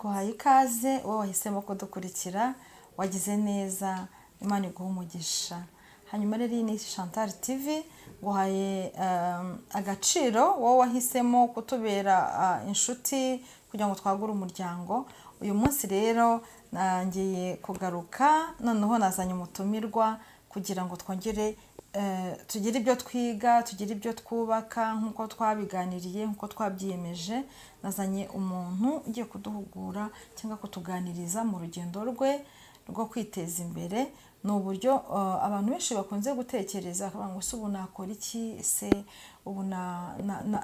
Nguhaye ikaze wowe wahisemo kudukurikira, wagize neza, Imana iguha umugisha. Hanyuma rero iyi ni Chantal TV, nguhaye agaciro wowe wahisemo kutubera inshuti kugira ngo twagure umuryango. Uyu munsi rero ngiye kugaruka, noneho nazanye umutumirwa kugira ngo twongere tugire ibyo twiga, tugire ibyo twubaka nk'uko twabiganiriye, nk'uko twabyiyemeje. Nazanye umuntu ugiye kuduhugura cyangwa kutuganiriza mu rugendo rwe rwo kwiteza imbere. Ni uburyo abantu benshi bakunze gutekereza bakavuga ngo ese ubu nakora iki, ese ubu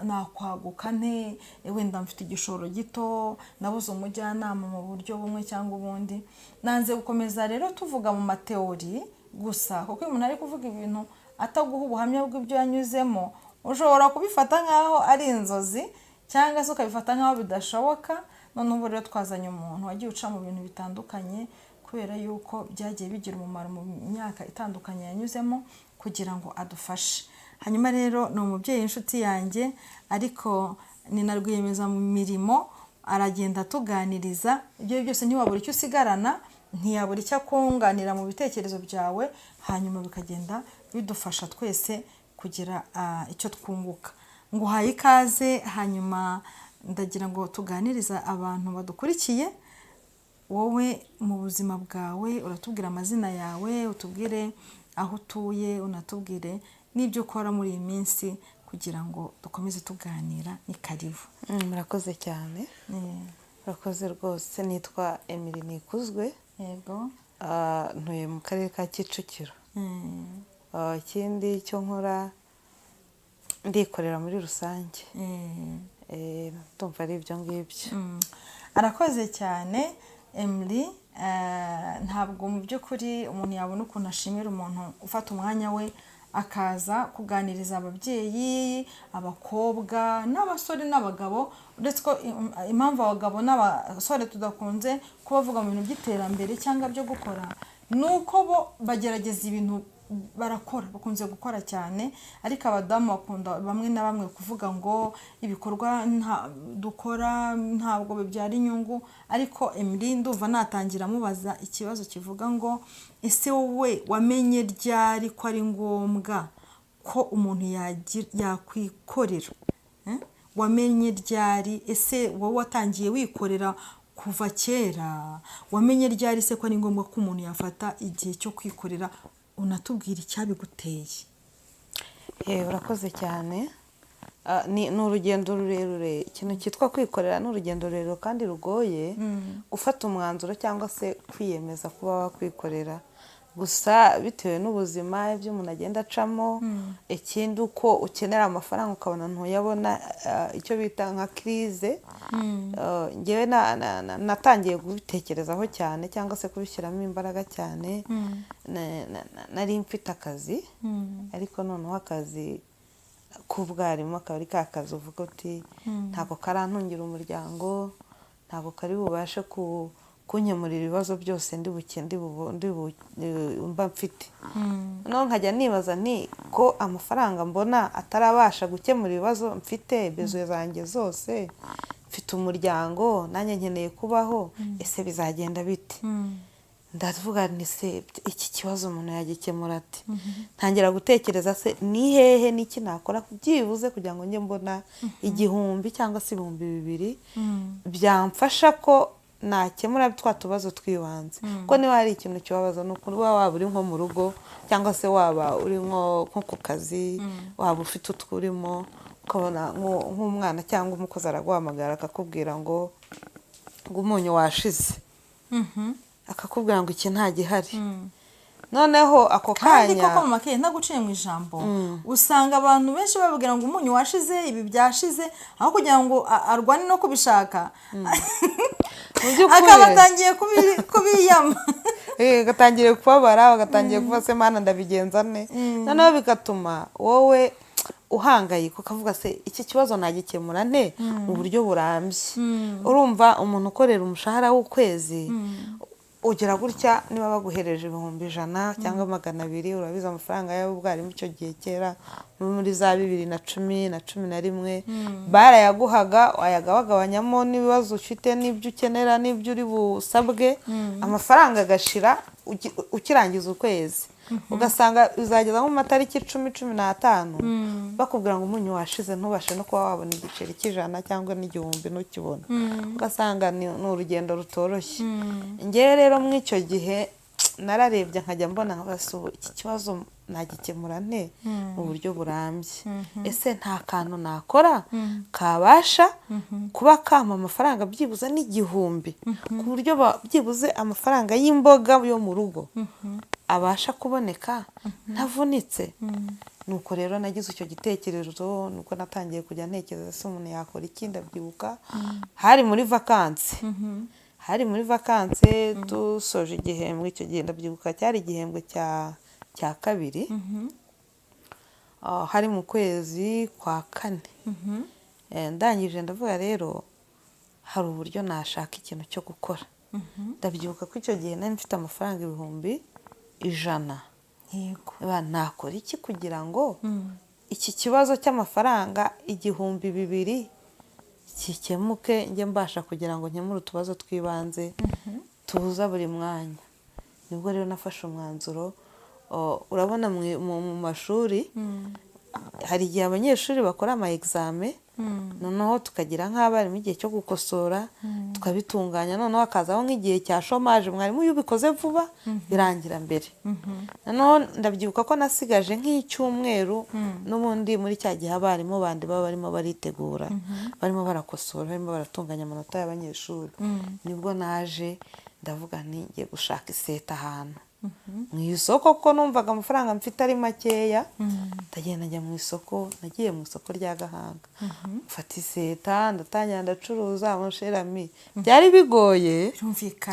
nakwaguka nte, wenda mfite igishoro gito, nabuze umujyanama mu buryo bumwe cyangwa ubundi. Nanze gukomeza rero tuvuga mu mateori gusa, kuko iyo umuntu ari kuvuga ibintu ataguha ubuhamya bw'ibyo yanyuzemo, ushobora kubifata nk'aho ari inzozi cyangwa se ukabifata nk'aho bidashoboka. Noneho ubu rero twazanye umuntu wagiye uca mu bintu bitandukanye, kubera yuko byagiye bigira umumaro mu myaka itandukanye yanyuzemo, kugira ngo adufashe. Hanyuma rero ni umubyeyi w'inshuti yanjye, ariko ni na rwiyemezamirimo, aragenda atuganiriza ibyo byose. Ntiwabura icyo usigarana, ntiyabura icyo akunganira mu bitekerezo byawe, hanyuma bikagenda bidufasha twese kugira icyo twunguka. Nguhaye ikaze, hanyuma ndagira ngo tuganirize abantu badukurikiye. Wowe mu buzima bwawe uratubwira amazina yawe, utubwire aho utuye, unatubwire n'ibyo ukora muri iyi minsi kugira ngo dukomeze tuganira. Ni karibu. Murakoze cyane. Murakoze rwose. Nitwa Emily Nikuzwe. Ntuye mu karere ka Kicukiro. Ikindi cyo nkora, ndikorera muri rusange. Ndumva ari ibyo ngibyo. Arakoze cyane Emily. Ntabwo mu by'ukuri umuntu yabona ukuntu ashimira umuntu ufata umwanya we akaza kuganiriza ababyeyi, abakobwa n'abasore n'abagabo. Uretse ko impamvu abagabo n'abasore tudakunze kubavuga mu bintu by'iterambere cyangwa byo gukora, ni uko bo bagerageza ibintu, barakora, bakunze gukora cyane, ariko abadamu bakunda bamwe na bamwe kuvuga ngo ibikorwa dukora ntabwo bibyara inyungu. Ariko Emily, ndumva natangira amubaza ikibazo kivuga ngo ese wowe wamenye ryari ko ari ngombwa ko umuntu yakwikorera? Wamenye ryari? Ese wowe watangiye wikorera kuva kera? Wamenye ryari se ko ari ngombwa ko umuntu yafata igihe cyo kwikorera? Unatubwira icyabiguteye. Urakoze cyane. Ni urugendo rurerure. Ikintu cyitwa kwikorera ni urugendo rurerure kandi rugoye, gufata umwanzuro cyangwa se kwiyemeza kuba wakwikorera. Gusa bitewe n'ubuzima, ibyo umuntu agenda acamo, ikindi uko ukenera amafaranga ukabona ntuyabona, icyo bita nka crise. Njyewe natangiye kubitekerezaho cyane cyangwa se kubishyiramo imbaraga cyane. Nari mfite akazi, ariko noneho akazi k'ubwarimu akaba ari ka kazi uvuga uti ntabwo karantungira umuryango, ntabwo kari bubashe kunkemurira ibibazo byose mba mfite. Noneho nkajya nibaza nti ko amafaranga mbona atarabasha gukemura ibibazo mfite, besoins zanjye zose, mfite umuryango, nanjye nkeneye kubaho, ese bizagenda bite? Ndavuga nti se iki kibazo umuntu yagikemura ate? Ntangira gutekereza se ni hehe n'iki nakora byibuze kugira ngo njye mbona 1000 cyangwa se 2000 byamfasha ko nakemura twa tubazo twibanze. Ko niba hari ikintu kibabaza ni ukuntu waba uri nko mu rugo cyangwa se waba uri nko ku kazi, waba ufite utwo urimo, ukabona nk'umwana cyangwa umukozi araguhamagara akakubwira ngo umunyu washize, akakubwira ngo iki nta gihari. Noneho ako Kandi kanya koko mu makeye, ntaguciye mu ijambo, usanga abantu benshi bababwira ngo umunyu washize, ibi byashize, aho kugira ngo arwane no kubishaka, Mu by'ukuri akaba atangiye kubiyama. Bagatangiye kubabara, bagatangiye kuba se Mana ndabigenza nte? Noneho bigatuma wowe uhangayika, ukavuga se iki kibazo nagikemura nte mu buryo burambye? Urumva umuntu ukorera umushahara w'ukwezi, Ugira gutya, niba baguhereje 100,000 cyangwa 200, urabizi amafaranga y'ubwarimu icyo gihe kera muri za 2010 na 11 barayaguhaga, wayagabagabanyamo n'ibibazo ufite n'ibyo ukenera n'ibyo uri busabwe, amafaranga agashira ukirangiza ukwezi, ugasanga uzageza nko mu matariki 10, 15 bakubwira ngo umunyu washize, ntubashe no kuba wabona igiceri cy'100 cyangwa n'1000 ntukibona, ugasanga ni urugendo rutoroshye. Ngewe rero muri icyo gihe nararebye nkajya mbona iki kibazo nagikemura nte mu buryo burambye? Ese nta kantu nakora kabasha kuba kampa amafaranga byibuze n'1000, ku buryo byibuze amafaranga y'imboga yo mu rugo abasha kuboneka ntavunitse? Nuko rero nagize icyo gitekerezo, nuko natangiye kujya ntekereza se umuntu yakora iki. Ndabyibuka hari muri vakansi, dusoje igihembwe. Icyo gihe ndabyibuka cyari igihembwe cya kabiri, hari mu kwezi kwa kane. Ndangije ndavuga rero hari uburyo nashaka ikintu cyo gukora. Ndabyibuka ko icyo gihe nari mfite amafaranga 100,000. Nakora iki kugira ngo iki kibazo cy'amafaranga 2000 gikemuke, njye mbasha kugira ngo nkemure utubazo tw'ibanze tuza buri mwanya? Nibwo rero nafashe umwanzuro. Urabona mu mashuri hari igihe abanyeshuri bakora ama examen, noneho tukagira nk'abarimu igihe cyo gukosora tukabitunganya, noneho hakazaho nk'igihe cya chômage. Mwarimu iyo ubikoze vuba birangira mbere. Noneho ndabyibuka ko nasigaje nk'icyumweru, n'ubundi muri cya gihe abarimu bandi baba barimo baritegura, barimo barakosora, barimo baratunganya amanota y'abanyeshuri, nibwo naje ndavuga nti ngiye gushaka iseta ahantu mu isoko, kuko numvaga amafaranga mfite ari makeya. Ndagenda njya mu isoko, nagiye mu isoko rya Gahanga, mfata iseta ndatangira ndacuruza. Mon cher ami, byari bigoye,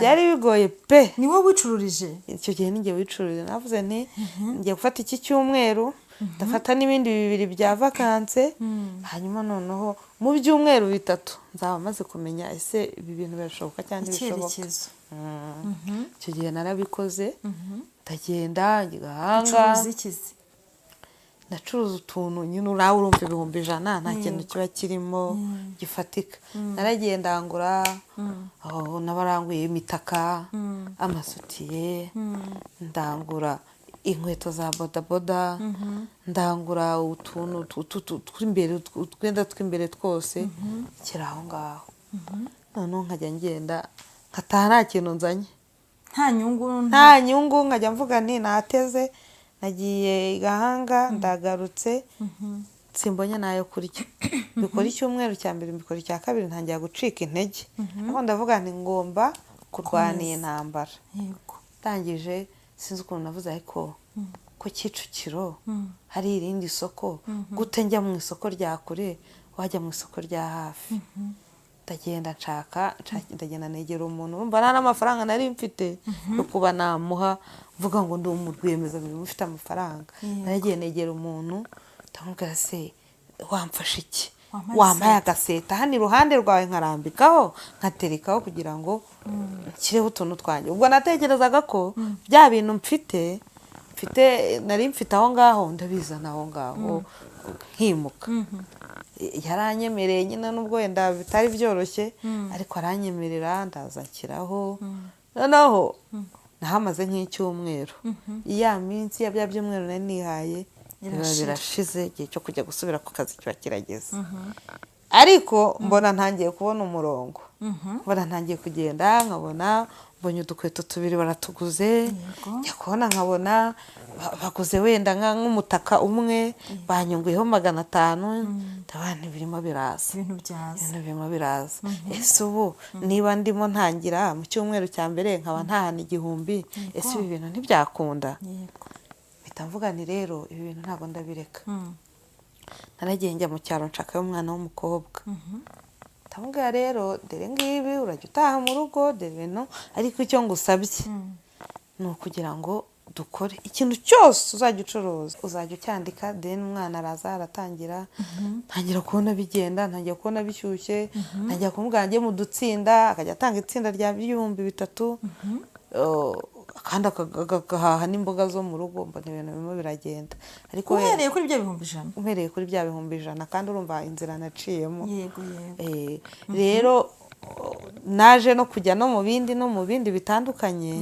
byari bigoye pe. Ni wowe wicururije? Icyo gihe ninjye wicururije. Navuze nti ngiye gufata iki cyumweru, ndafata n'ibindi 2 bya vakanse, hanyuma noneho mu byumweru 3 nzaba maze kumenya ese ibi bintu birashoboka cyangwa ntibishoboka. Icyo gihe narabikoze, ndagenda Gahanga ndacuruza utuntu nyine urawe urumva 100,000 nta kintu kiba kirimo gifatika. Naragiye ndangura, n'abaranguye imitaka, amasutiye, ndangura inkweto za bodaboda, ndangura utuntu tw'imbere, utwenda tw'imbere twose kiri aho ngaho. Noneho nkajya ngenda nkataha nta kintu nzanye, nta nyungu, nkajya mvuga nti nateze, nagiye i Gahanga ndagarutse simbonye nayo kurya. Mbikora icyumweru cya mbere, mbikora icya kabiri, ntangira gucika intege, ariko ndavuga nti ngomba kurwana iyi ntambara. Ndangije sinzi ukuntu navuze, ariko ko Kicukiro hari irindi soko, gute njya mu isoko rya kure wajya mu isoko rya hafi? Ndagenda nshaka, ndagenda negera umuntu, urumva nta n'amafaranga nari mfite yo kuba namuha mvuga ngo ndi rwiyemezamirimo ufite amafaranga. Naragiye negera umuntu ndamubwira se wamfasha iki, wampaye agaseta hano iruhande rwawe nkarambikaho nkaterekaho kugira ngo nshyireho utuntu twanjye. Ubwo natekerezaga ko bya bintu mfite nari mfite aho ngaho ndabizana aho ngaho nkimuka. Yaranyemereye nyine nubwo wenda bitari byoroshye, ariko aranyemerera ndaza nshyiraho. Noneho nahamaze nk'icyumweru, ya minsi ya bya byumweru nari nihaye biba birashize, igihe cyo kujya gusubira ku kazi kiba kirageze. Ariko mbona ntangiye kubona umurongo, mbona ntangiye kugenda nkabona mbonye udukweto 2 baratuguze, njya kubona nkabona baguze wenda nk'umutaka umwe banyunguyeho 500, ndabona birimo biraza, ibintu birimo biraza. Ese ubu niba ndimo ntangira mu cyumweru cya mbere nkaba ntahana 1000, ese ibi bintu ntibyakunda? Mpita mvuga nti rero ibi bintu ntabwo ndabireka. Naragiye njya mu cyaro nshakayo umwana w'umukobwa, ndamubwira rero dore ngibi urajya utaha mu rugo, dore ibintu, ariko icyo ngusabye ni ukugira ngo dukore ikintu cyose uzajya ucuruza uzajya ucyandika. Then umwana araza aratangira, ntangira kubona bigenda, ntangira kubona bishyushye, ntangira kumubwira njye mu dutsinda, akajya atanga itsinda rya 3000. Kandi agahaha n'imboga zo mu rugo, mbona ibintu birimo biragenda. Ariko Uhereye kuri bya 100,000? Uhereye kuri bya 100,000, kandi urumva inzira naciyemo. yego yego Rero naje no kujya no mu bindi, no mu bindi bitandukanye.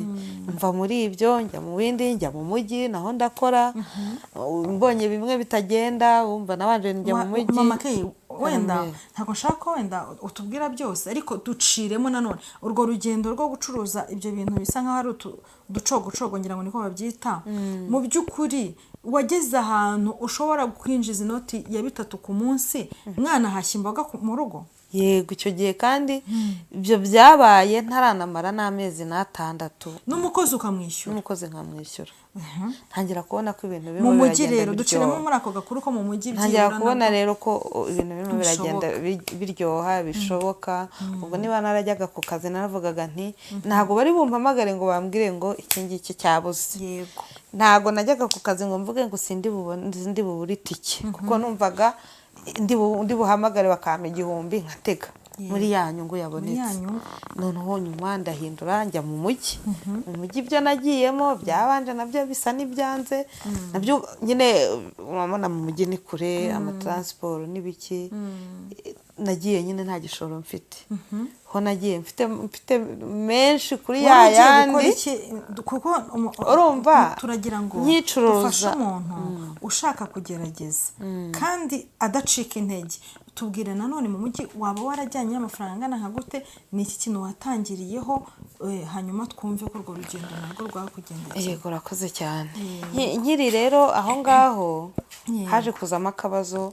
Mva muri ibyo njya mu bindi, njya mu mujyi naho ndakora. Mbonye bimwe bitagenda, wumva nabanje njya mu mujyi. Mama Kay, wenda Karame. ntabwo nshaka ko wenda utubwira byose, ariko duciremo nanone urwo rugendo rwo gucuruza ibyo bintu bisa nk'aho ari uducogocogo, ngira ngo niko babyita. Mu by'ukuri wageze ahantu ushobora kwinjiza inoti ya 3 ku munsi, mwana hashya imboga mu rugo? Yego, icyo gihe kandi ibyo byabaye ntaranamara n'amezi n'atandatu. N'umukozi ukamwishyura? N'umukozi nkamwishyura. Ntangira kubona ko ibintu Mu birimo mujyi biragenda rero, duciremo biryoha. muri ako gakuru ko mu mujyi Ntangira byibura kubona nabwo. rero ko ibintu birimo biragenda biryoha, bishoboka. Ubwo niba narajyaga ku kazi, naravugaga nti ntabwo bari bumpamagare ngo bambwire ngo iki ngiki cyabuze. Ntabwo najyaga ku kazi ngo mvuge ngo sindi bubone, sindi bubure itike, kuko numvaga ndi buhamagare bakampa 1000 nkatega muri ya nyungu yabonetse. Ya nyungu. Noneho nyuma ndahindura njya mu mujyi. Mu mujyi ibyo nagiyemo byabanje nabyo bisa n'ibyanze nabyo nyine. Urabona mu mujyi ni kure, amataransiporo n'ibiki. Nagiye nyine nta gishoro mfite, ho nagiye mfite menshi kuri ya Wari ugiye gukora yandi. iki? Kuko Urumva, turagira ngo nyicuruza. dufashe umuntu ushaka kugerageza kandi adacika intege. Tubwire nanone, mu mujyi waba warajyanye amafaranga angana nka gute? Ni iki kintu watangiriyeho? Hanyuma twumve ko urwo rugendo narwo rwakugendekeye. Yego, urakoze cyane. Nkiri rero aho ngaho, haje kuzamo akabazo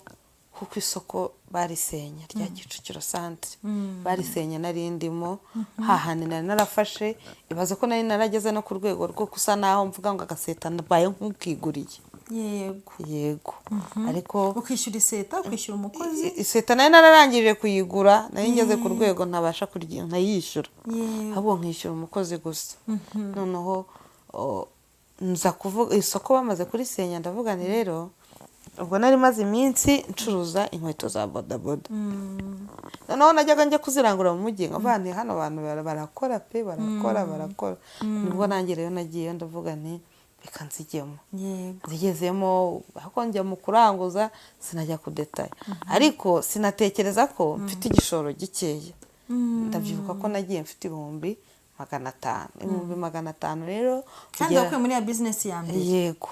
kuko isoko barisenye rya Kicukiro Santere, barisenye nari ndimo hahandi nari narafashe. Ibaze ko nari narageze no ku rwego rwo gusa naho mvuga ngo agaseta mbaye nk'ukiguriye. Yego, ariko Ukishyura iseta, ukishyura umukozi. Iseta nari nararangije kuyigura, nari ngeze ku rwego ntabasha nkayishyura, ahubwo nkishyura umukozi gusa. Noneho nza kuvuga isoko bamaze kurisenya, ndavuga nti rero ubwo nari maze iminsi ncuruza inkweto za bodaboda. Noneho najyaga njya kuzirangura mu mujyi, nkavuga nti hano abantu barakora pe, barakora, barakora. Nibwo nanjye rero nagiyeyo, ndavuga nti reka nzigemo. Nzigezemo, ariko njya mu kuranguza, sinajya kudetaya, ariko sinatekereza ko mfite igishoro gikeya. Ndabyibuka ko nagiye mfite 500,000, 500,000 rero Kandi wakuye muri ya bizinesi ya mbere? Yego,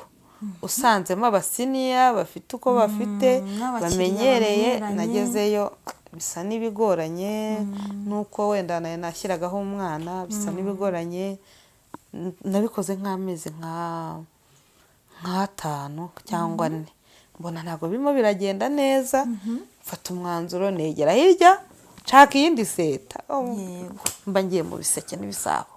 usanzemo abasiniya bafite uko bafite N'abakiriya bamenyereye. bamenyeranye. Nagezeyo bisa n'ibigoranye, nuko wenda nashyiragaho umwana, bisa n'ibigoranye. Nabikoze nk'amezi nk'atanu cyangwa 4, mbona ntabwo birimo biragenda neza. Mfata umwanzuro, negera hirya nshaka iyindi seta. Mba ngiye mu biseke n'ibisabo.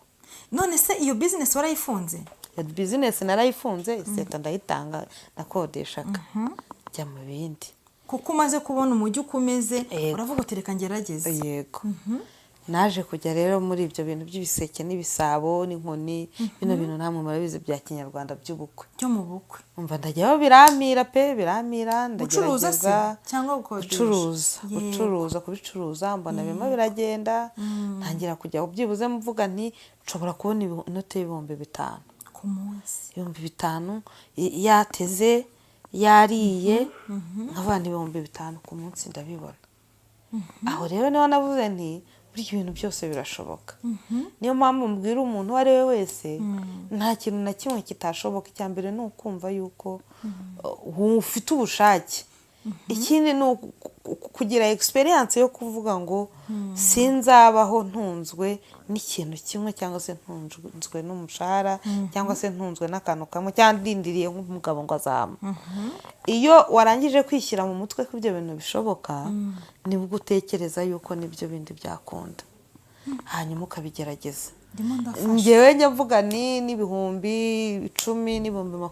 None se iyo bizinesi warayifunze? Iyo bizinesi narayifunze, iseta ndayitanga nakodeshaga, njya mu bindi. Kuko umaze kubona umujyi uko umeze, Yego. uravuga uti reka ngerageze. Yego, naje kujya rero muri ibyo bintu by'ibiseke n'ibisabo n'inkoni, bino bintu namwe murabizi bya kinyarwanda by'ubukwe. Byo mu bukwe. Umva, ndajyaho biramira pe, biramira. Gucuruza se Ndagerageza. cyangwa gukodesha? Gucuruza. Gucuruza, kubicuruza, mbona birimo biragenda. Ntangira kujya byibuze mvuga nti nshobora kubona inote y'5,000 Ku munsi. 5,000, yateze yariye, nkavana 5,000 ku munsi, ndabibona. Aho rero niho navuze nti burya ibintu byose birashoboka. Niyo mpamvu mbwira umuntu uwo ari we wese, nta kintu na kimwe kitashoboka. Icya mbere ni ukumva yuko ufite ubushake. Ikindi ni kugira experience yo kuvuga ngo sinzabaho ntunzwe n'ikintu kimwe, cyangwa se ntunzwe n'umushahara, cyangwa se ntunzwe n'akantu kamwe, cyangwa ndindiriye nk'umugabo ngo azampa. Iyo warangije kwishyira mu mutwe ko ibyo bintu bishoboka, nibwo utekereza yuko n'ibyo bindi byakunda, hanyuma ukabigerageza. Ndimo ndafasha. Njyewe njya mvuga ni n'10,000,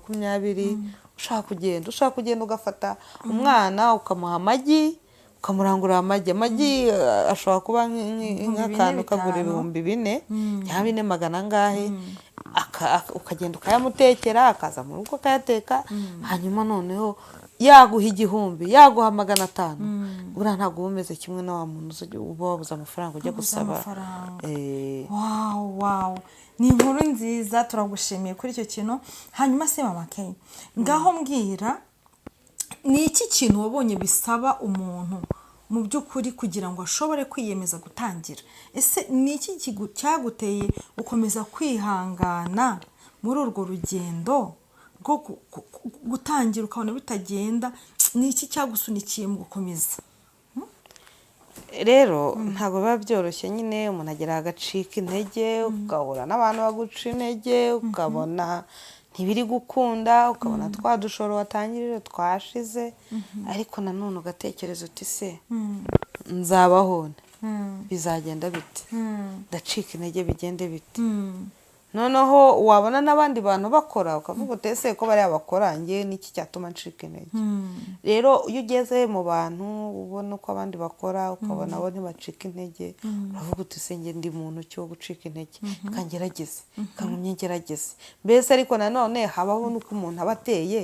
n'20,000, ushaka kugenda ugafata umwana ukamuha amagi, ukamurangurira amagi. Amagi ashobora kuba 4,000, nk'akantu kagura 5,000. 4,000 cyangwa 4 magana angahe, ukagenda ukayamutekera, akaza mu rugo akayateka. Hanyuma noneho yaguha 1,000, yaguha 500, buriya ntabwo uba umeze kimwe na wa muntu uba wabuze amafaranga ujya Wabuze gusaba. amafaranga. Wow, wow. Ni inkuru nziza, turagushimiye kuri icyo kintu. Hanyuma se Mama Kay, ngaho mbwira, ni iki kintu wabonye bisaba umuntu mu by'ukuri kugira ngo ashobore kwiyemeza gutangira? Ese ni iki cyaguteye gukomeza kwihangana muri urwo rugendo rwo gutangira ukabona bitagenda? Ni iki cyagusunikiye mu gukomeza? Rero ntabwo biba byoroshye nyine, umuntu agera agacika intege, ugahura n'abantu baguca intege, ukabona ntibiri gukunda, ukabona twa dushoro watangirije twashize, ariko nanone ugatekereza uti: "Se nzabaho nte? Bizagenda bite? Ndacika intege bigende bite?" Noneho wabona n'abandi bantu bakora, ukavuga uti: "Ese ko bariya bakora, njye niki cyatuma ncika intege?" Rero iyo ugeze mu bantu, ubona uko abandi bakora, ukabona bo ntibacika intege, uravuga uti: "Se njye ndi muntu ki wo gucika intege? Reka ngerageze, reka ngumye ngerageze." Mbese ariko nanone habaho n'uko umuntu aba ateye,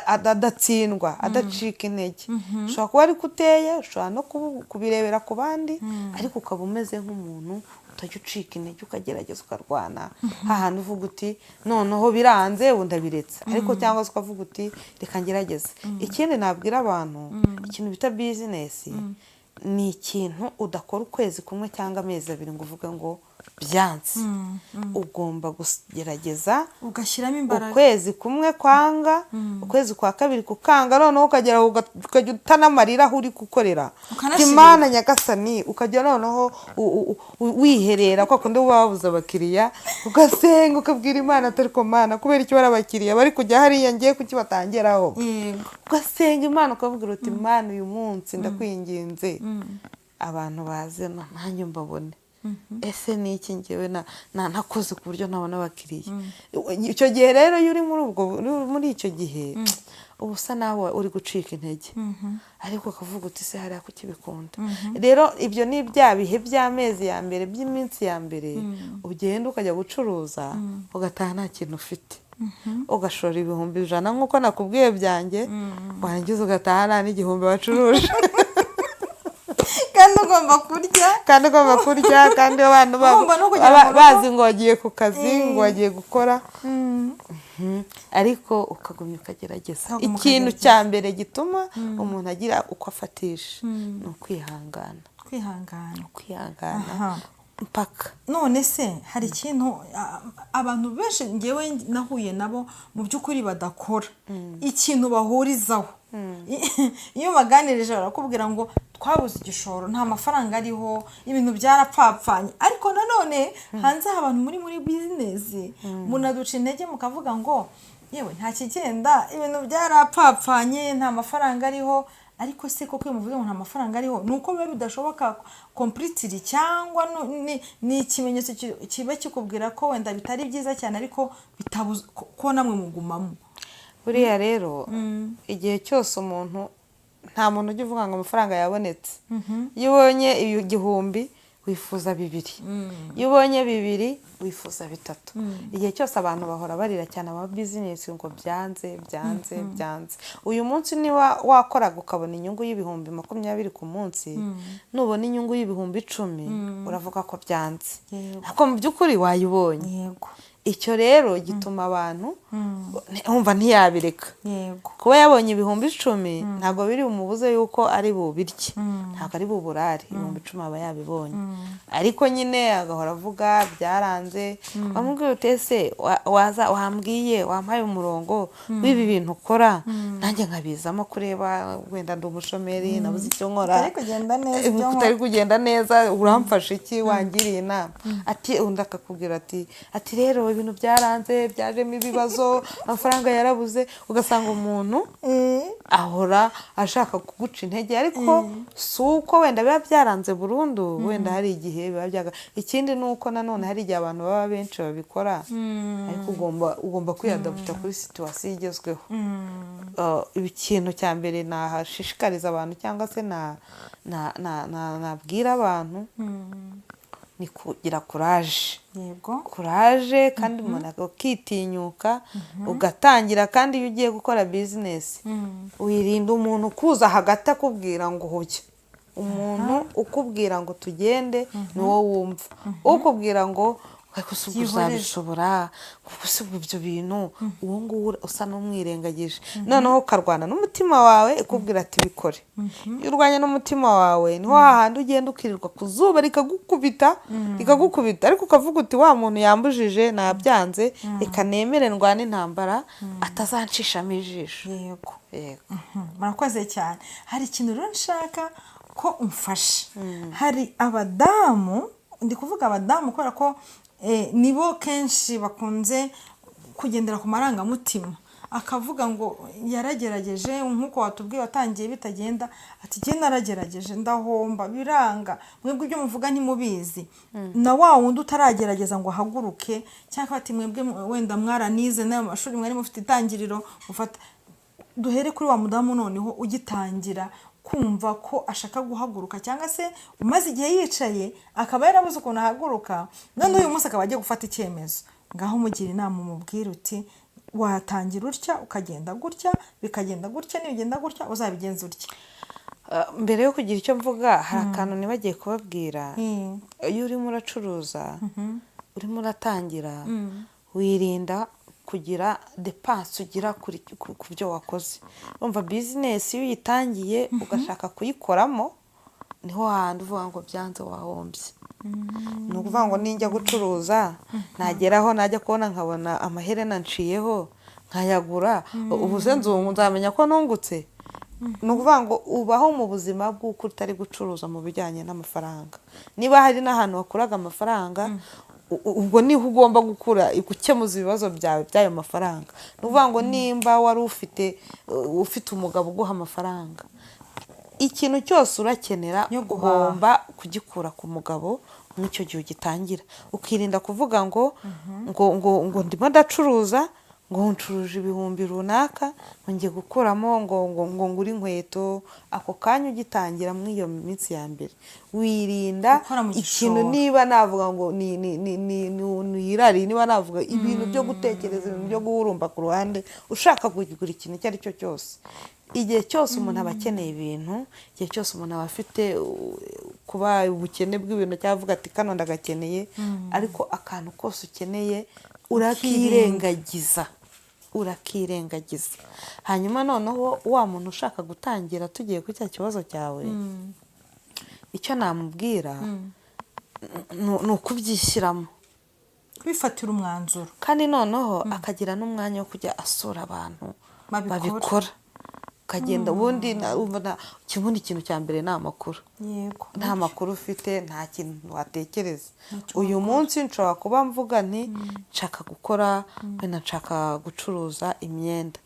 adatsindwa, adacika intege. Ushobora kuba ariko uteye, ushobora no kubirebera ku bandi, ariko ukaba umeze nk'umuntu utajya ucika intege, ukagerageza, ukarwana, hahandi uvuga uti: "Noneho biranze, ubu ndabiretse," ariko cyangwa se ukavuga uti: "Reka ngerageze." Ikindi nabwira abantu, ikintu bita bizinesi ni ikintu udakora ukwezi kumwe cyangwa amezi 2 ngo uvuge ngo byanze. Ugomba kugerageza, ugashyiramo imbaraga. Ukwezi kumwe kwanga, ukwezi kwa kabiri kukanga, noneho ukagera aho ukajya utanamarira aho uri gukorera. Ukanashirira. Imana nyagasani, ukajya noneho wiherera kwa kundi uba wabuze abakiriya, ugasenga, ukabwira Imana atari ko: "Mana, kubera icyo bari abakiriya bari kujya hariya, ngiye kuki batangeraho?" Ugasenga Imana, ukabwira uti: "Imana, uyu munsi ndakwinginze, abantu baze nanjye mbabone. Ese ni iki ngewe nakoze ku buryo ntabona abakiriya?" Icyo gihe rero, iyo uri muri icyo gihe, uba usa nawe uri gucika intege, ariko ukavuga uti: "Se hariya kuki bikunda?" Rero ibyo ni bya bihe by'amezi ya mbere, by'iminsi ya mbere, ugenda ukajya gucuruza, ugataha nta kintu ufite, ugashora 100,000 nk'uko nakubwiye byanjye, warangiza ugataha nta n'igihumbi wacuruje. Kandi ugomba kurya. Kandi ugomba kurya, kandi abantu Ugomba no kugera mu rugo. bazi ngo wagiye ku kazi, ngo wagiye gukora. Ariko ukagumya ukagerageza. Ukaguma Ikintu ukagerageza. cya mbere gituma umuntu agira uko afatisha ni ukwihangana. Kwihangana. Kwihangana mpaka. None se hari ikintu abantu benshi ngewe nahuye nabo mu by'ukuri badakora, ikintu bahurizaho, iyo baganirije barakubwira ngo twabuze igishoro, nta mafaranga ariho, ibintu byarapfapfanye. Ariko nanone hanze aha abantu muri bizinesi munaduca intege, mukavuga ngo yewe nta kigenda, ibintu byarapfapfanye, nta mafaranga ariho. Ariko se koko iyo muvuze ngo nta mafaranga ariho, ni uko biba bidashoboka completely, cyangwa ni ikimenyetso kiba kikubwira ko wenda bitari byiza cyane, ariko bitabuze ko namwe mugumamo? Buriya rero igihe cyose umuntu, nta muntu ujya uvuga ngo amafaranga yabonetse. Iyo ubonye igihumbi wifuza 2, iyo ubonye 2 wifuza 3. Igihe cyose abantu bahora barira cyane aba bizinesi ngo byanze, byanze, byanze. Uyu munsi niba wakoraga ukabona inyungu y'20,000 ku munsi, nubona inyungu y'10,000 uravuga ko byanze, ariko mu by'ukuri wayibonye. Icyo rero gituma abantu wumva ntiyabireka. Kuba yabonye 10,000 ntabwo biri bumubuze yuko ari bubirye, ntabwo ari buburare. 10,000 aba yabibonye, ariko nyine agahora avuga byaranze. Wamubwira uti: "Ese waza wambwiye, wampaye umurongo w'ibi bintu ukora, nanjye nkabizamo kureba, wenda ndi umushomeri, nabuze icyo nkora." Bitari kugenda neza ibyo nkora. Bitari kugenda neza, uramfasha iki? Wangiriye inama? Ati undi akakubwira ati rero ibintu byaranze, byajemo ibibazo, amafaranga yarabuze. Ugasanga umuntu ahora ashaka kuguca intege, ariko si uko wenda biba byaranze burundu, wenda hari igihe biba byaga. Ikindi ni uko nanone hari igihe abantu baba benshi babikora, ariko ugomba kwiyadaputa kuri situation igezweho. Ikintu cya mbere nahashishikariza abantu cyangwa se nabwira abantu ni kugira courage. Courage, kandi umuntu akitinyuka ugatangira. Kandi iyo ugiye gukora bizinesi, wirinda umuntu ukuza hagati akubwira ngo hoya. Umuntu ukubwira ngo tugende ni wo wumva, ukubwira ngo Ariko si ubwo Byihorere. uzabishobora, ubwo si ubwo ibyo bintu, uwo nguwo usa n'umwirengagije. Noneho ukarwana n'umutima wawe ukubwira ati bikore. Iyo urwanya n'umutima wawe, niho hahandi ugenda ukirirwa ku zuba rikagukubita, rikagukubita, ariko ukavuga uti wa muntu yambujije nabyanze, reka nemere ndwane intambara atazanshishamo ijisho. Yego. Yego. Murakoze cyane. Hari ikintu rero nshaka ko umfasha. Hari abadamu, ndi kuvuga abadamu kubera ko nibo kenshi bakunze kugendera ku marangamutima, akavuga ngo yaragerageje, nk'uko watubwiye watangiye bitagenda, ati jye naragerageje ndahomba biranga, mwebwe ibyo muvuga ntimubizi. Na wa wundi utaragerageza ngo ahaguruke, cyangwa ati mwebwe wenda mwaranize n'ayo mashuri mwari mufite itangiriro mufata. Duhere kuri wa mudamu noneho ugitangira kumva ko ashaka guhaguruka, cyangwa se umaze igihe yicaye akaba yarabuze ukuntu ahaguruka, none uyu munsi akaba agiye gufata icyemezo. Ngaho umugira inama, umubwire uti watangira utya, ukagenda gutya, bikagenda gutya, nibigenda gutya uzabigenza utya. Mbere yo kugira icyo mvuga, hari akantu nibagiye kubabwira. Iyo urimo uracuruza, urimo uratangira, wirinda kugira dépense ugira ku byo wakoze. Urumva business iyo uyitangiye ugashaka kuyikoramo, niho hahandi uvuga ngo byanze, wahombye. Ni ukuvuga ngo ninjya gucuruza, nageraho najya kubona nkabona amaherena nciyeho nkayagura, ubu se nzungu nzamenya ko nungutse? Ni ukuvuga ngo ubaho mu buzima bw'uko utari gucuruza mu bijyanye n'amafaranga. Niba hari n'ahantu wakuraga amafaranga, ubwo niho ugomba gukura gukemuza ibibazo byawe by'ayo mafaranga. Ni ukuvuga ngo nimba wari ufite umugabo uguha amafaranga, ikintu cyose urakenera Yo guhaha. ugomba kugikura ku mugabo muri icyo gihe ugitangira, ukirinda kuvuga ngo ndimo ndacuruza, ngo ncuruje ibihumbi runaka, ngo ngiye gukuramo ngo ngure inkweto ako kanya. Ugitangira muri iyo minsi ya mbere, wirinda Gukora mu ikintu gishoro. Niba navuga ngo ni irari, niba navuga ibintu byo gutekereza, ibintu byo guhurumba ku ruhande ushaka kugura ikintu icyo ari cyo cyose. Igihe cyose umuntu aba akeneye ibintu, igihe cyose umuntu aba afite kuba ubukene bw'ibintu, cyangwa avuga ati kano ndagakeneye, ariko akantu kose ukeneye urakirengagiza, urakirengagiza. Hanyuma noneho wa muntu ushaka gutangira, tugiye kuri cya kibazo cyawe, icyo namubwira ni ukubyishyiramo, kwifatira umwanzuro, kandi noneho akagira n'umwanya wo kujya asura abantu Babikora. babikora. Ukagenda ubundi ubundi ikintu cya mbere ni amakuru. Nta makuru ufite, nta kintu watekereza. Ntacyo. Uyu munsi nshobora kuba mvuga nti nshaka gukora, wenda nshaka gucuruza imyenda,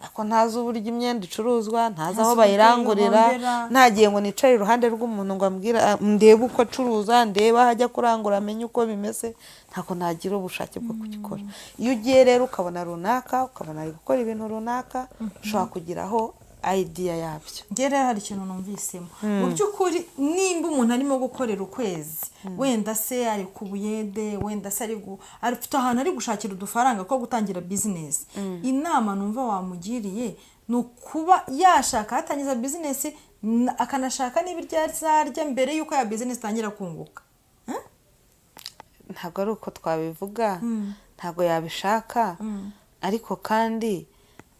ariko ntazi uburyo imyenda icuruzwa, ntazi aho Ntazi uburyo bayirangurira, ihombera. Ntagiye ngo nicare iruhande rw'umuntu ngo ambwire, ndebe uko acuruza, ndebe aho ajya kurangura, amenye uko bimeze, ntabwo nagira ubushake bwo kugikora. Iyo ugiye rero ukabona runaka, ukabona ari gukora ibintu runaka, ushobora kugiraho idea yabyo. Njye rero hari ikintu numvisemo. Mu by'ukuri, nimba umuntu arimo gukorera ukwezi, wenda se ari ku buyede, wenda se afite ahantu ari gushakira udufaranga ko gutangira business, inama numva wamugiriye ni ukuba yashaka atangiza business, akanashaka n'ibiryo azarya mbere y'uko ya business itangira kunguka. Ntabwo ari uko twabivuga, ntabwo yabishaka, ariko kandi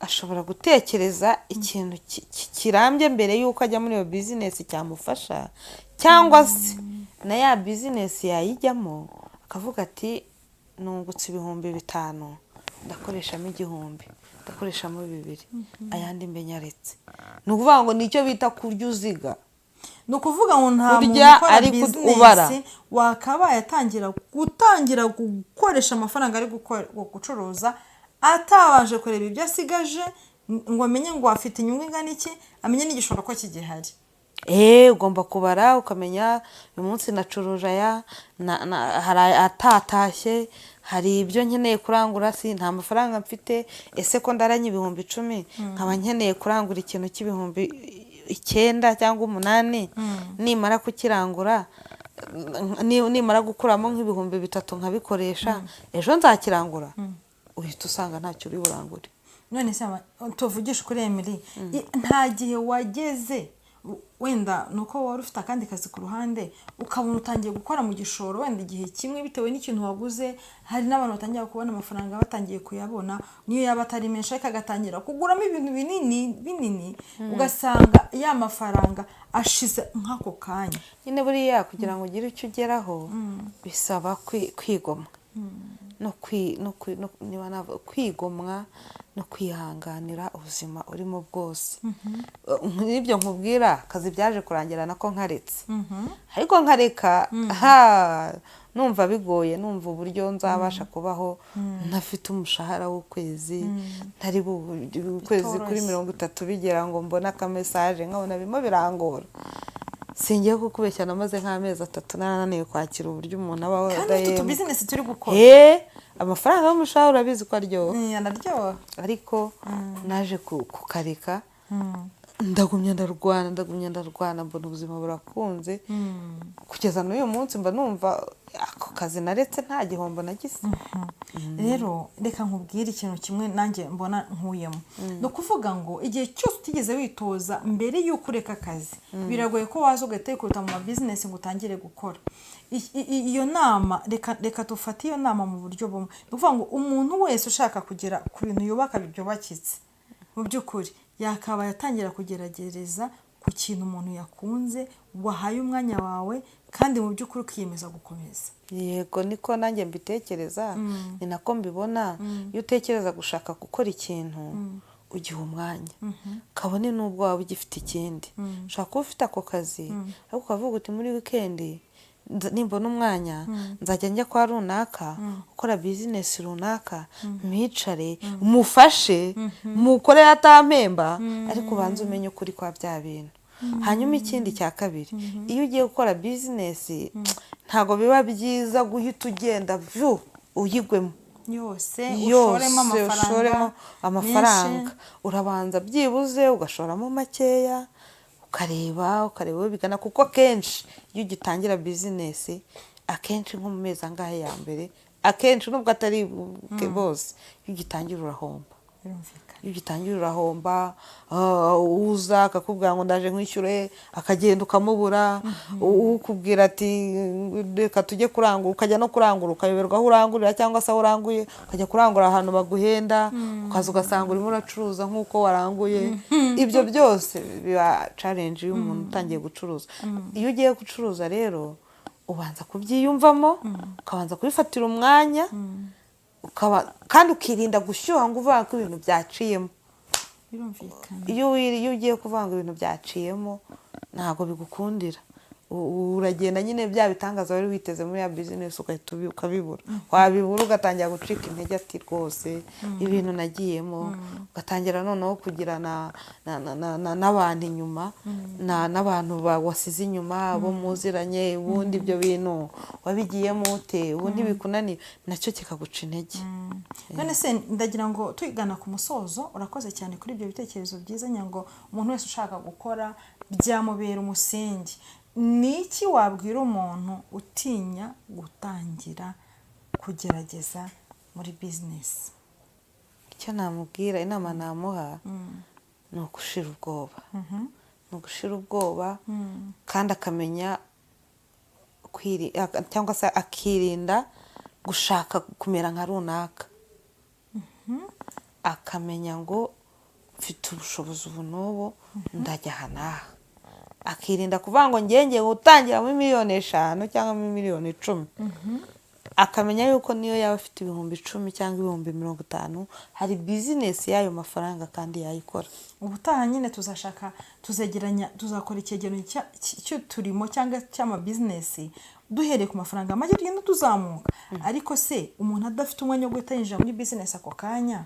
ashobora gutekereza ikintu kirambye mbere y'uko ajya muri iyo business cyamufasha, cyangwa se na ya business yayijyamo akavuga ati nungutse 5000, ndakoreshamo 1000, ndakoreshamo 2000, ayandi mbe nyaretse. Ni ukuvuga ngo nicyo bita kurya uziga. Ni ukuvuga ngo nta muntu Kurya ukora ariko ubara. business wakabaye atangira gutangira gukoresha amafaranga ari gucuruza atabanje kureba ibyo asigaje, ngo amenye ngo afite inyungu ingana iki, amenye n'igishoro ko kigihari. Ugomba kubara ukamenya uyu munsi nacuruje aya, hari atatashye, hari ibyo nkeneye kurangura, si nta mafaranga mfite. Ese ko ndaranye 10,000, nkaba nkeneye kurangura ikintu cy'9,000 cyangwa 8,000, nimara kukirangura, nimara gukuramo nk'3,000 nkabikoresha, ejo nzakirangura? Uhita usanga ntacyo uri burangure. None se tuvugishe ukuri, Emily, nta gihe wageze Wenda ni uko wari ufite akandi kazi ku ruhande, ukabona utangiye gukora mu gishoro wenda igihe kimwe bitewe n'ikintu waguze. Hari n'abantu batangira kubona amafaranga batangiye kuyabona, niyo yaba atari menshi, ariko agatangira kuguramo ibintu binini binini, ugasanga ya mafaranga ashize nk'ako kanya. Nyine buriya kugira ngo ugire icyo ugeraho bisaba kwigomwa no kwi no kwi- no- niba navuga kwigomwa no kwihanganira ubuzima urimo bwose. Nk'ibyo nkubwira, akazi byaje kurangira nako nkaretse, ariko nkareka ha numva bigoye, numva uburyo nzabasha kubaho ntafite umushahara w'ukwezi, ntari ukwezi kuri Bitoroshye. 30 bigera ngo mbone akamesaje, nkabona birimo birangora. Singiye kukubeshya, namaze nk'amezi 3 narananiwe kwakira uburyo umuntu abaho Kandi ufite adahembwa. Utubizinesi turi gukora. Amafaranga y'umushahara urabizi ko aryoha. Araryoha. Ariko naje kukareka, ndagumya ndarwana, ndagumya ndarwana, mbona ubuzima burakunze. Kugeza n'uyu munsi mba numva ako kazi naretse nta gihombo nagize. Rero reka nkubwire ikintu kimwe nanjye mbona nkuyemo. Ni ukuvuga ngo igihe cyose utigeze witoza mbere y'uko ureka akazi, biragoye ko waza ugahita wikubita mu mabizinesi ngo utangire gukora. Iyo nama, reka dufate iyo nama mu buryo bumwe. Ni ukuvuga ngo umuntu wese ushaka kugera ku bintu yubaka byubakitse, mu by'ukuri yakabaye atangira kugerageza ku kintu umuntu yakunze, wahaye umwanya wawe, kandi mu by'ukuri ukiyemeza gukomeza. Yego, niko nanjye mbitekereza, ni nako mbibona. Iyo utekereza gushaka gukora ikintu, ugiha umwanya, kabone n'ubwo waba ugifite ikindi. Ushobora kuba ufite ako kazi, ariko ukavuga uti: "Muri wikendi nimbona umwanya nzajya njya kwa runaka ukora bizinesi runaka, mwicare mufashe mukorere atampemba, ariko ubanze umenye ukuri kwa bya bintu." Hanyuma ikindi cya kabiri, iyo ugiye gukora bizinesi, ntabwo biba byiza guhita ugenda vu uyigwemo yose, yose, ushoremo amafaranga ushoremo amafaranga. Menshi. Urabanza byibuze ugashoramo makeya, ukareba aho bigana, kuko akenshi iyo ugitangira bizinesi, akenshi nko mu mezi angahe ya mbere, akenshi nubwo atari bose, iyo ugitangira urahomba. Birumvikana. Iyo ugitangira urahomba. Uza akakubwira ngo: "Ndaje nkwishyure," akagenda ukamubura. Ukubwira ati: "Reka tujye kurangura," ukajya no kurangura ukayoberwa aho urangurira, cyangwa se aho uranguye ukajya kurangura ahantu baguhenda, ukaza ugasanga urimo uracuruza nk'uko waranguye. Ibyo byose biba challenge iyo umuntu utangiye gucuruza. Iyo ugiye gucuruza rero, ubanza kubyiyumvamo, ukabanza kubifatira umwanya, ukaba kandi ukirinda gushyuha ngo uvuga ko ibintu byaciyemo. Birumvikana. Iyo ugiye kuvanga ibintu byaciyemo, ntabwo bigukundira. Uragenda nyine bya bitangaza wari witeze muri ya bizinesi ugahita ukabibura. Wabibura ugatangira gucika intege, ati: "Rwose ibintu nagiyemo," ugatangira noneho kugira n'abantu inyuma, n'abantu wasize inyuma bo muziranye: "Ubundi ibyo bintu wabigiyemo ute? Ubundi bikunaniye?" Nacyo kikaguca intege. None se ndagira ngo tugana ku musozo, urakoze cyane kuri ibyo bitekerezo byiza. Nyango umuntu wese ushaka gukora byamubera umusingi. Ni iki wabwira umuntu utinya gutangira kugerageza muri bizinesi? Icyo namubwira, inama namuha, ni ugushira ubwoba, ni ugushira ubwoba, kandi akamenya cyangwa se akirinda gushaka kumera nka runaka, akamenya ngo mfite ubushobozi ubu n'ubu, ndajya aha n'aha, akirinda kuvuga ngo ngenge gutangira muri miliyoni 5 cyangwa muri miliyoni 10, akamenya yuko niyo yaba afite 10,000 cyangwa 50,000, hari bizinesi y'ayo mafaranga kandi yayikora. Ubutaha nyine tuzashaka, tuzegeranya, tuzakora icyegeranyo cy'uturimo cyangwa cy'amabizinesi duhereye ku mafaranga make, tugenda tuzamuka. Ariko se umuntu adafite umwanya wo guhita yinjira muri bizinesi ako kanya,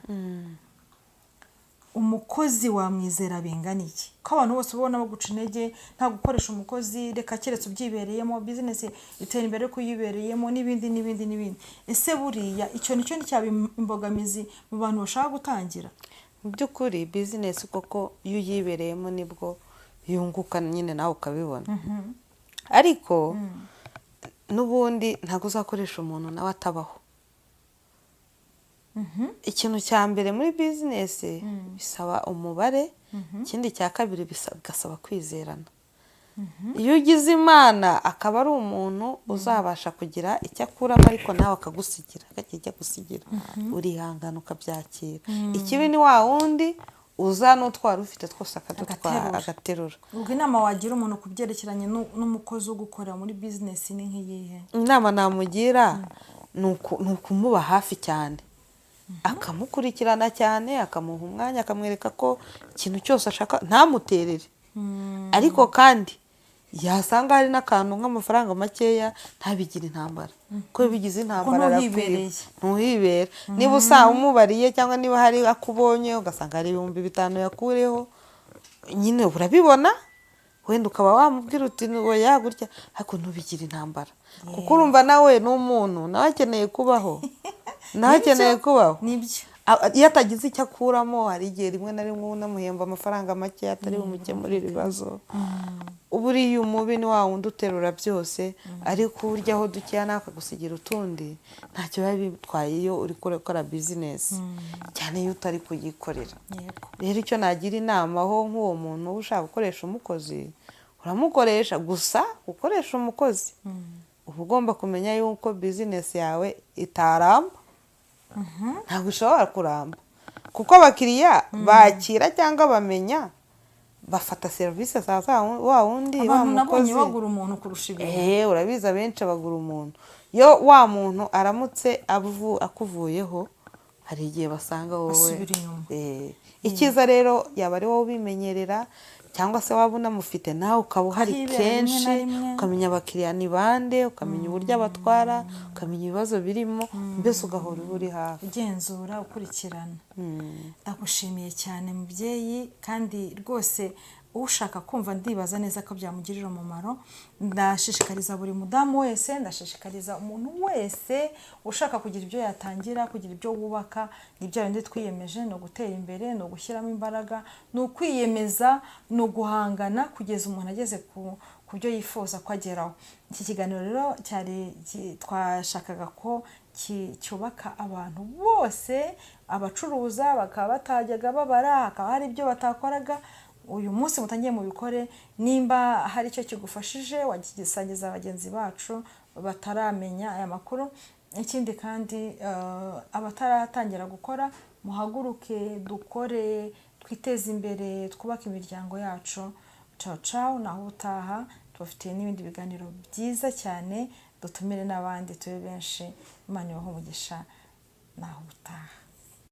umukozi wamwizera bingana iki? Ko abantu bose ubona baguca intege, nta gukoresha umukozi, reka keretse ubyibereyemo, bizinesi itera imbere ariko uyibereyemo, n'ibindi n'ibindi n'ibindi. Ese buriya icyo nicyo nticyaba imbogamizi mu bantu bashaka gutangira? Mu by'ukuri bizinesi koko iyo uyibereyemo nibwo yunguka nyine, nawe ukabibona, ariko n'ubundi ntabwo uzakoresha umuntu nawe atabaho. Ikintu cya mbere muri bizinesi bisaba umubare. Ikindi cya kabiri, bigasaba kwizerana. Iyo ugize Imana akaba ari umuntu uzabasha kugira icyo akuramo, ariko nawe akagusigira, akagira icyo agusigira, urihangana ukabyakira. Ikibi ni wa wundi uza n'utwara ufite twose akadutwara, Agaterura. Agaterura. Ubwo inama wagira umuntu ku byerekeranye n'umukozi wo gukorera muri bizinesi ni nk'iyihe? Inama namugira ni ukumuba hafi cyane, akamukurikirana cyane, akamuha umwanya, akamwereka ko ikintu cyose ashaka ntamuterere. Ariko kandi yasanga hari n'akantu nk'amafaranga makeya, ntabigire intambara, kuko iyo bigize intambara arakwiba. Ntuhibereye. Ntuhibera. Niba usanga umubariye, cyangwa niba hari akubonye ugasanga hari 5000 yakureho nyine, urabibona, wenda ukaba wamubwira uti oya gutya, ariko ntubigire intambara, kuko urumva nawe ni umuntu, nawe akeneye kubaho, nawe akeneye kubaho. Nibyo. Iyo atagize icyo akuramo, hari igihe rimwe na rimwe unamuhemba amafaranga make atari bumukemurire ibibazo. Buriya umubi ni wa wundi uterura byose, ariko uryaho dukeya nawe akagusigira utundi, ntacyo biba bitwaye iyo uri gukora bizinesi, cyane iyo utari kuyikorera. Rero icyo nagira inama ho nk'uwo muntu uba ushaka gukoresha umukozi, uramukoresha gusa ukoresha umukozi, uba ugomba kumenya yuko bizinesi yawe itaramba. Ntabwo ishobora kuramba, kuko abakiriya bakira cyangwa bamenya, bafata serivisi za wa wundi wa Abantu nabonye mukozi. bagura umuntu kurusha ibintu. Urabizi, abenshi bagura umuntu. Iyo wa muntu aramutse akuvuyeho, hari igihe basanga wowe Basubira inyuma. Icyiza rero yaba ari wowe ubimenyerera, cyangwa se waba unamufite nawe ukaba uhari Ukahibera rimwe na kenshi, rimwe. ukamenya abakiriya ni bande, ukamenya uburyo abatwara, ukamenya ibibazo birimo, mbese ugahora uba uri hafi. Ugenzura, ukurikirana. Ndagushimiye cyane mubyeyi, kandi rwose ushaka kumva ndibaza neza ko byamugirira umumaro. Ndashishikariza buri mudamu wese, ndashishikariza umuntu wese ushaka kugira ibyo yatangira, kugira ibyo wubaka. Ni bya bindi twiyemeje: ni ugutera imbere, ni ugushyiramo imbaraga, ni ukwiyemeza, ni uguhangana kugeza umuntu ageze ku byo yifuza ko ageraho. Iki kiganiro rero cyari twashakaga ko cyubaka abantu bose, abacuruza bakaba batajyaga babara, hakaba hari ibyo batakoraga, uyu munsi mutangiye mubikore. Nimba hari icyo kigufashije, wagisangiza bagenzi bacu bataramenya aya makuru. Ikindi kandi, abataratangira gukora, muhaguruke dukore, twiteze imbere, twubake imiryango yacu. Ciao ciao, naho utaha. Tubafitiye n'ibindi biganiro byiza cyane, dutumire n'abandi, tube benshi. Imana ibahe umugisha, naho ubutaha.